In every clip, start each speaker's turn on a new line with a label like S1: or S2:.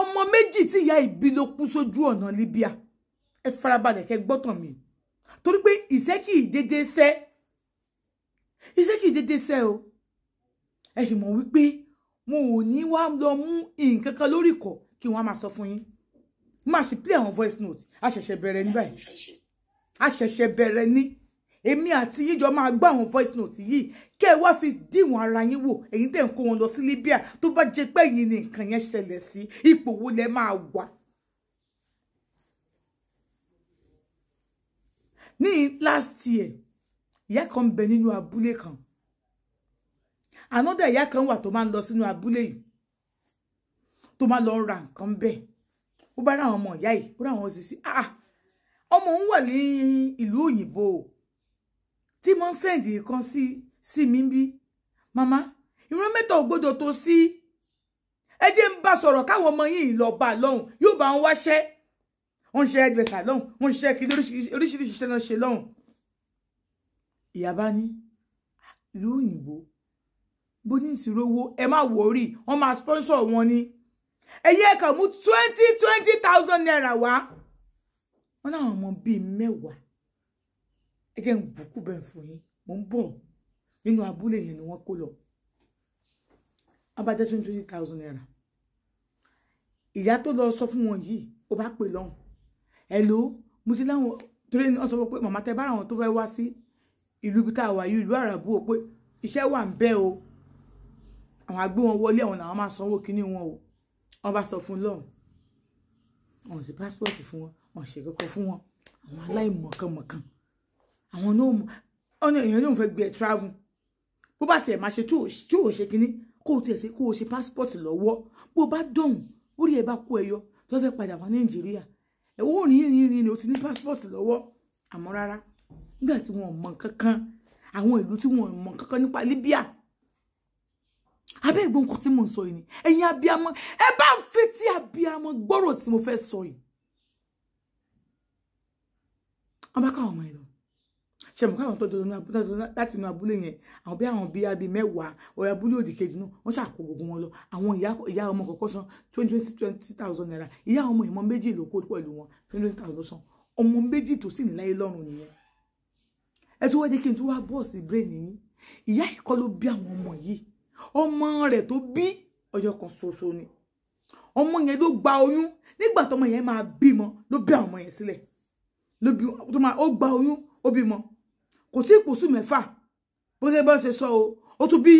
S1: Ọmọ méjì tí ìyá ìbí ló kú sójú ọ̀nà Libya. Ẹ farabalẹ̀ kẹ́ gbọ́tàn mi, torí pé ìṣẹ́ kì í dédé ṣẹ́, ìṣẹ́ kì í dédé ṣẹ́ o. Ẹ sì mọ̀ wípé mo ò ní wá lọ mú nǹkan kan lórí ìkọ̀ kí wọ́n á máa sọ fún yín. Má ṣe play àwọn voice note. A ṣẹ̀ṣẹ̀ bẹ̀rẹ̀ ní báyìí, a ṣẹ̀ṣẹ̀ bẹ̀rẹ̀ ní. Èmi àti yín jọ máa gbọ́ àwọn voice note yìí kẹ́ ẹ wá fi díwọ̀n ara yín wò. Èyí tẹ̀ ń kó wọn lọ sí Libya, tó bá jẹ́ pé ẹ̀yin ni nǹkan yẹn ṣẹlẹ̀ sí, ipò wo lẹ máa wà? Ní last year, ìyá kan ń bẹ nínú abúlé kan. Another ìyá kan wà tó máa ń lọ sínú abúlé yìí, tó máa lọ ra nǹkan bẹ́ẹ̀. Ó bá ra àwọn ọmọ ìyá yìí, ó ra àwọn òṣìṣẹ́. Ah, ọmọ òun wà ní ìlú òyìnbó tí mo ń send kan sí mi bí. Màmá, ìran mẹ́ta ò gbọ́dọ̀ tó sí. Ẹ jẹ́ ń bá sọ̀rọ̀ káwọn ọmọ yìí lọ bá lọ́hùn, yóò bá ń wáṣẹ́. Wọ́n ń ṣe ẹgbẹ̀sà lọ́hùn, wọ́n ń ṣe kí oríṣiríṣi iṣẹ́ náà ṣe lọ́hùn. Ìyá bá ní ìlú òyìnbó bó ní ìṣirò owó, ẹ má wòórì, wọ́n máa sponsor wọn ni. Ẹ̀yẹ́ ẹ̀ka mú 20,000 naira wá. Wọ́n náà ọmọ bíi 10. Ẹ jẹ́ ń bùkún bẹ́ẹ̀ fún yín. Mò ń bọ̀ nínú abúlé yẹn ni wọ́n kó lọ. Wọ́n bá jẹ́ 20,000 naira. Ìyá tó lọ sọ fún wọn yìí, ó bá pè lọ́hùn. Hello, mo ti láwọn torí wọ́n sọ pé màmá tẹ bá àwọn tó fẹ́ wá sí ìlú ibi tá a wà yìí, ìlú àràbù o, pé iṣẹ́ wà ń bẹ o. Àwọn àgbé wọn wọlé, àwọn làwọn máa sanwó kíní wọn o. Wọ́n bá sọ fún lọ́hùn. Wọ́n sì passport fún wọn, wọ́n ṣe kọ́kọ́ fún wọn. Àwọn aláìmọ̀kànmọ̀kàn. Àwọn náà mọ̀, ọ̀nà èèyàn náà fẹ́ gbé ẹ̀ travel. Bó bá tiẹ̀ máa ṣe tí ò ṣe kíní, kó o tiẹ̀ ṣe kó o ṣe passport lọ́wọ́. Bó bá dọ̀hùn, orí ẹ̀ bá kó ẹ yọ tó fẹ́ padà wá Nàìjíríà. Ẹ̀ wọ́n rìn rìn rìn ni o ti ní passport lọ́wọ́. Àmọ́ rárá, nígbà tí wọn ò mọ̀ kankan, àwọn ìlú tí wọn ò mọ̀ kankan nípa Libya. Abẹ́ ìgbọ́n nǹkan tí mò ń sọ yìí ni, ẹ̀yin abiyamọ, ẹ bá ń fetí abiyamọ gbọ́rọ̀ tí mo fẹ́ sọ yìí. Wọ́n bá káwọn ọmọ yẹn lọ. Ṣe mọ̀ káwọn tó dọdọ láti inú abúlé yẹn, àwọn bí àwọn bíi abí 10 ọ̀rẹ́ abúlé òdì kejì náà, wọ́n ṣàkó gbogbo wọn lọ. Àwọn ìyá ọmọ kọ̀ọ̀kan san 20,000 naira. Ìyá ọmọ ìmọ̀ méjì ló kó pẹ̀lú wọn, 20,000 ló san. Ọmọ méjì tó sì ní láyé lọ́rùn nìyẹn. Ẹ tún wá jẹ́ kí n tún wá bọ́ọ̀sì brain yín. Ìyá ìkọ́ ló bí àwọn ọmọ yìí. Ọmọ rẹ̀ tó bí ọjọ́ kan ṣoṣo ni. Ọmọ yẹn ló gba oyún. Nígbà tọmọ yẹn máa bímọ ló bí àwọn ọmọ yẹn sílẹ̀. Ló bí tó máa ó gba oyún, ó bímọ. Kò tí ì pòṣù 6. Bó ṣe bá ṣe sọ o, ó tún bí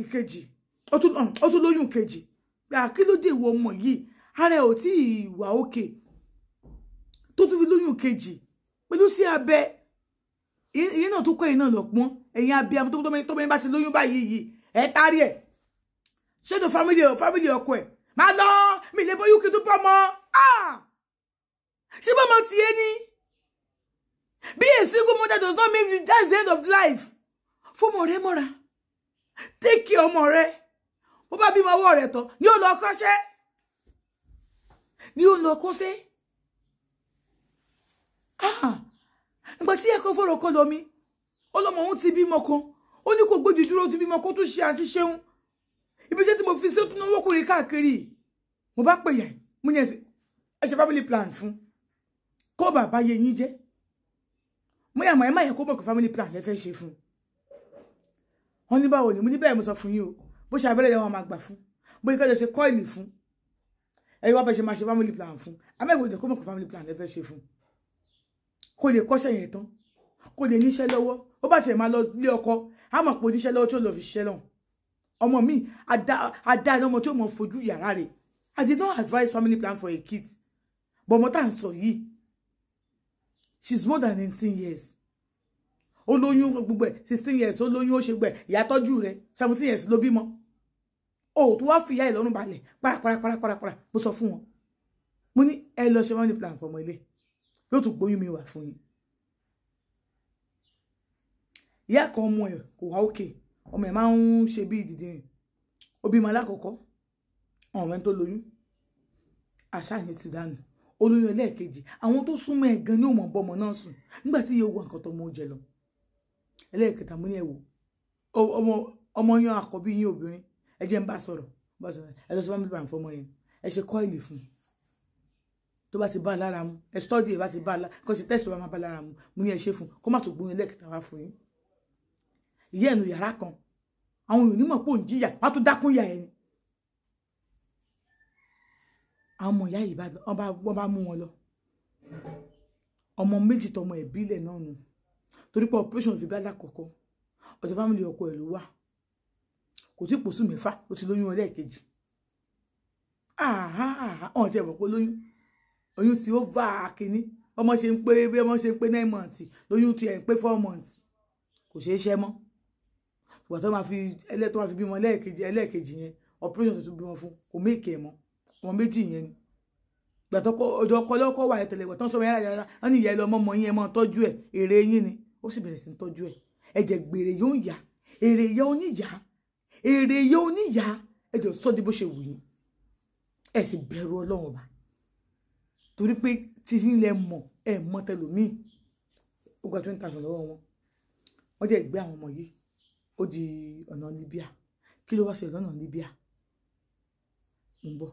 S1: ìkejì. Ó tún lóyún kejì. Kí ló dé ìwọ ọmọ yìí? Ara ẹ̀ ò tí ì wà òkè. Tó tún fi lóyún kejì. Pẹ̀lú sí abẹ. Ìyẹn náà tó kọ́ ẹ̀yin náà lọ pọ́n. Ẹ̀yin abiyamọ tó bá ti lóyún báyìí yìí. Ẹ tarí ẹ̀. Ṣé tó family ọkọ ẹ̀? Máa lọ, mi lè bóyú kí tó bọ́ mọ́. Ṣé bọ́mọ ti yé ni? Be a single mother does not mean that's the end of life. Fọmọ rẹ mọ́ra. Take care ọmọ rẹ. Bó bá bímọ ọwọ́ rẹ̀ tán, ni ó lọ kọ́ṣẹ́. Ni ó lọ kọ́ṣẹ́. Ìgbà tí ẹ̀kọ́ fọ̀rọ̀ kọ́ lọ mi, ọlọ́mọ òun ti bímọ kan. Ó ní kò gbójú dúró, ti bímọ kó tún ṣe àti ṣeun. Ibi iṣẹ́ tí mo fi sí ó tún náwó kùnrin káàkiri. Mo bá pè yẹn, mo ní ẹ ṣe family plan fún. Kó bàbá yẹ yín jẹ́. Mo yà mọ̀ ẹ má yẹ kó bọ̀ kó family plan lẹ fẹ́ ṣe fún. Wọ́n ní báwo ni, mo ní bẹ́ẹ̀ mo sọ fún yín o. Bó ṣe abẹ́rẹ́ yẹn wọ́n máa gbà fún. Bó ṣe kọ́ ṣe kọ́ìlì fún. Ẹ̀yin wá bẹ́ ṣe máa ṣe family plan fún. Amẹ́gbẹ̀ẹ́ òjò kó mọ̀ kó family plan lẹ fẹ́ ṣe fún. Kó lè kọ́ṣẹ́ yẹn tán. Kó lè níṣẹ́ lọ́wọ́. Ó bá tiẹ̀ máa lọ lé ọkọ, á mọ̀ pé oníṣẹ́ lọ́wọ́ tí ó lọ fi ṣiṣẹ́ lọ́hùn. Ọmọ mi, àdá ni ọmọ tí ó mọ̀ fojú yàrá rẹ̀. I did not advise family plan for a kid. But ọmọ tá à ń sọ yìí, she's more than 19 years. Ó lóyún gbogbo ẹ̀ 16 years, ó lóyún ó ṣe gbẹ̀, ìyá tọ́jú rẹ̀ 17 years ló bímọ. Ó tó wá fi ìyá ẹ̀ lọ́rùn balẹ̀ paraparaparapara. Mo sọ fún wọn. Mo ní ẹ lọ ṣe family plan fọmọ ilé. Yóò tún gbóyún mi wà fún yín. Ìyá kan ọmọ ẹ̀ kò wá òkè. Ọmọ ẹ̀ máa ń ṣe bí ìdìdìrìn. Ó bímọ alákọ̀ọ́kọ́. Ọmọ ẹ̀ tó lóyún. Àṣà yẹn ti dànù. Olóyún ẹlẹ́ẹ̀kejì. Àwọn tó súnmọ́ ẹ̀ gan ni ó mọ̀ bọ́mọ náà sùn. Nígbà tí yóò wọ nǹkan tó mọ oúnjẹ lọ. Ẹlẹ́ẹ̀kẹta mo ní ẹ wò. Ọmọ yan àkọ́bí yín obìnrin. Ẹ jẹ́ ń bá sọ̀rọ̀. Ẹ lọ sí family plan fọmọ yẹn. Ẹ ṣe kọ́ìlì fún un tó bá ti bá a lára mu, ẹ stọ́dì ẹ bá ti bá a lára kó ṣe tẹ́sì tó bá máa bá a lára mu. Mo ní ẹ ṣe fún un kó má tó gbóyún lẹ́ẹ̀kẹta wá fún yín. Ìyá ẹnu yàrá kan, àwọn èèyàn onímọ̀ pò ń jìyà, wọ́n á tún dákún yà ẹni. Àwọn ọmọ ìyá yìí wọ́n bá mú wọn lọ. Ọmọ méjì tọmọ ìbílẹ̀ náà nù, torí pé operation fi bá lákọ̀ọ́kọ́ ọ̀dọ̀ fámìlì ọkọ ẹ̀ ló wà. Kò tí pòsù 6 ó ti lóyún ẹlẹ́ẹ̀kejì. Ọ̀n tí ẹ̀ mọ̀ pé lóyún, oyún tí ó va kínní, ọmọ ṣe ń pé bí ọmọ ṣe ń pé 9 months lóyún tí ẹ̀ ń pé 4 months, kò ṣeé ṣẹ́ mọ́. Ìgbà tó máa fi ẹlẹ́ tó máa fi bímọ ẹlẹ́ẹ̀kejì yẹn, operation tó tún bímọ fún kò méèkì ẹ̀ mọ́. Ọmọ méjì yẹn ni ìgbà tó ọjọ́ ọkọ lọ́kọ́ wà tẹ̀lé ìgbà tó ń sọ yàrá yàrá wọn ní ìyá ẹ lọ ọmọ ọmọ yín ẹ máa tọ́jú ẹ̀, èrè yín ni. Ó sì bẹ̀rẹ̀ sí ń tọ́jú ẹ̀. Ẹ̀jẹ̀ gbèrè yóò yá, èrè yẹ oníyá, èrè yẹ oníyá. Ẹ̀jẹ̀ sọ di bó ṣe wù yín. Ẹ sì bẹ̀rù Ọlọ́run ọba, torí pé tí yín lẹ mọ̀, ẹ mọ̀ tẹlòmíì. Ó gba 20,000 lọ́wọ́ wọn, wọ́n jẹ́ ìgbé àwọn ọmọ yìí ó di ọ̀nà Libya. Kí ló wá ṣe lọ́nà Libya? Mo ń bọ̀.